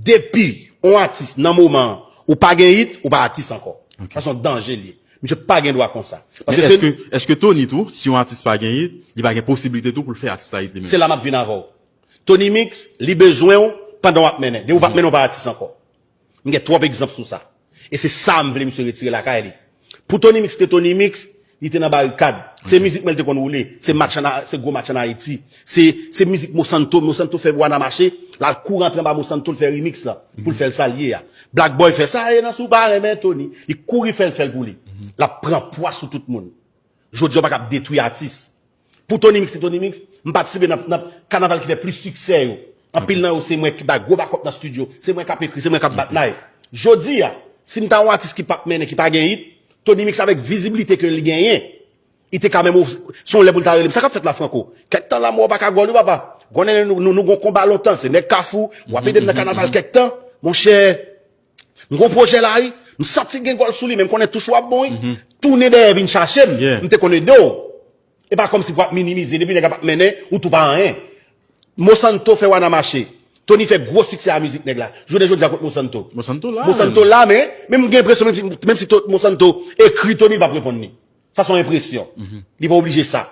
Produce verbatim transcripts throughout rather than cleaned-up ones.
Depi yon atis nan moman an, ou pa gen hit, ou pa atis ankò. Sa se yon danje li ye. Misye pa gen dwa konsa. Men èske, èske Tony tou, si yon atis pa gen hit, li pa gen posiblite tou pou l fè atis la hit li menm? Se la m ap vin avè w. Tony Mix, li bezwen w pandan w ap mennen. Depi w p ap mennen, w pa atis ankò. M gen twòp egzanp sou sa. E se sa m vle misye retire lakay li. Pou Tony Mix te Tony Mix, li te nan barikad. Se mizik mwen li te konn woule. Se match an, se gwo match an Ayiti. Se, se mizik Mosanto. Mosanto fè Wana mache. L al kouri antre anba Mosanto, l fè remix la. Pou l fè l sa l ye a. Black Boy fè sa, e nan si w pa renmen Tony. Li kouri fè l, fè l pou li. L ap pran pwa sou tout moun. Jodi a, w pa kab detwi atis. Pou Tony Mix, se Tony Mix, m patisipe nan, nan kanaval ki fè plis siksè yo. Anpil nan yo, se mwen ki bay gwo bakòp nan estidyo. Se mwen k ap ekri, se mwen k ap bat nay. Jodi a, si m ta yon atis ki p ap mennen, ki pa gen hit, Tony Mix avèk vizibilite ke li genyen, li te ka menm, se yon lè pou l ta rele m. Sa k ap fèt la, Franco? Kèk tan la, mò pa ka gòl wi, papa. Konnen nou, nou, nou gon konba lontan, se nèg Kafou, w ap ede m nan kanaval kèk tan. Monchè, m gon pwojè la wi, m santi gen gòl sou li, men m konnen touch w ap bon wi. Tounen dèyè vin chache m, m te konn ede w. E pa kòmsi pou ap minimize, depi nèg la p ap mennen, ou tou pa anyen. Mosanto fè Wana mache. Tony fè gwo siksè a mizik nèg la. Jounen jodi a kot Mosanto? Mosanto la. Mosanto la, men, men m gen enpresyon, menm si, menm si to- Mosanto ekri Tony, li p ap reponn li. Sa se yon enpresyon. Li pa oblije sa.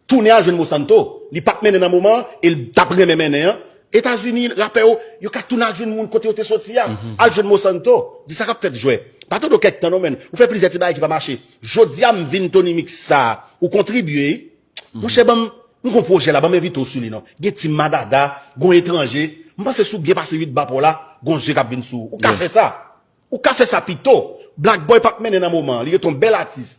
Tounen al jwenn Mosanto. Li p ap mennen nan moman an, e l t ap renmen mennen an. Etazini, rapè yo, yo ka tounen al jwenn moun kote yo te soti a. Al jwenn Mosanto. Di sa k ap fèt jwè. Pa tande w kèk tan non, men. Ou fè plizyè ti bagay ki pa mache. Jodi a, m vin Tony Mix sa. Ou kontribye. Monchè, ban m, m gon pwojè la, ban m envite w sou li non. Gen Team Madada, gon etranje. M panse si w byen pase uit ba pa w la, gon zye k ap vin sou ou. Ou ka fè sa. Ou ka fè sa pito. Black Boy p ap mennen nan moman an, li ret yon bèl atis.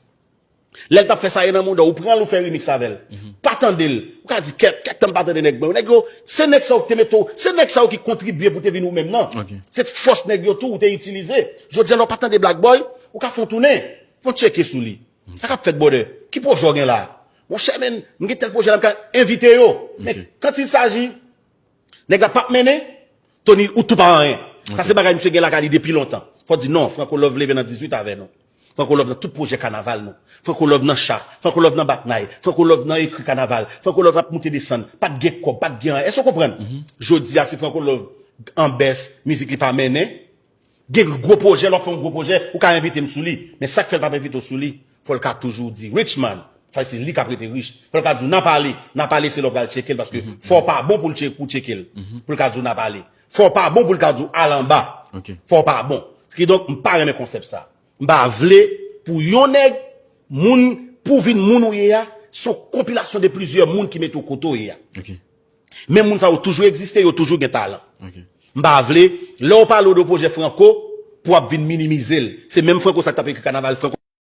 Lè l t ap fè Sa ye nan mouda w, ou pran l, ou fè remix avè l. Pa tande l. Ou ka di, kèt, kèt tan m pa tande nèg mwen yo. Nèg yo, se nèg sa yo ki te mete w, se nèg sa yo ki kontribye pou te vin ou menm nan. Se fòs nèg yo tou ou te itilize. Jodi a, lè w pa tande Black Boy, ou ka fè yon tounen. Fè yon tcheke sou li. Sa k ap fèt, brother? Ki pwojè w gen la? Monchè, men, m gen tèl pwojè la, m ka envite yo. Men, quand il s'agit, nèg la p ap mennen, Tony, ou tou pa anyen. Sa se bagay misye gen lakay li depi lontan. Fò di non, Franco Love leve nan dizuit avè nou. Franco Love nan tout pwojè kanaval nou. Franco Love nan cha, Franco Love nan bat nay, Franco Love nan ekri kanaval, Franco Love ap moute desann, pa t gen kòb, pa t gen anyen. Èske w konprann? Jodi a, si Franco Love an bès, mizik li pa mennen, gen gwo pwojè, lè w ap fè yon gwo pwojè, ou ka envite m sou li. Men sa k fè l p ap envite w sou li, fò l ka toujou di, Richman, fò se li k ap rete rich. Fò l ka di w, n a pale, n a pale se lè w pral tcheke l, paske fò w pa bon pou l tche- pou w tcheke l. Pou l ka di w, n a pale. Fò w pa bon pou l ka di w, al anba. Fò w pa bon. Kidonk, m pa renmen konsèp sa. M pa vle pou yon nèg, moun, pou vin moun ou ye a, se yon konpilasyon de plizyè moun ki mete w kote w ye a. Men moun sa yo toujou egziste, yo toujou gen talan. M pa vle, lè w pale w de pwojè Franco, pou w ap vin minimize l. Se menm Franco sa k t ap ekri kanaval, Franco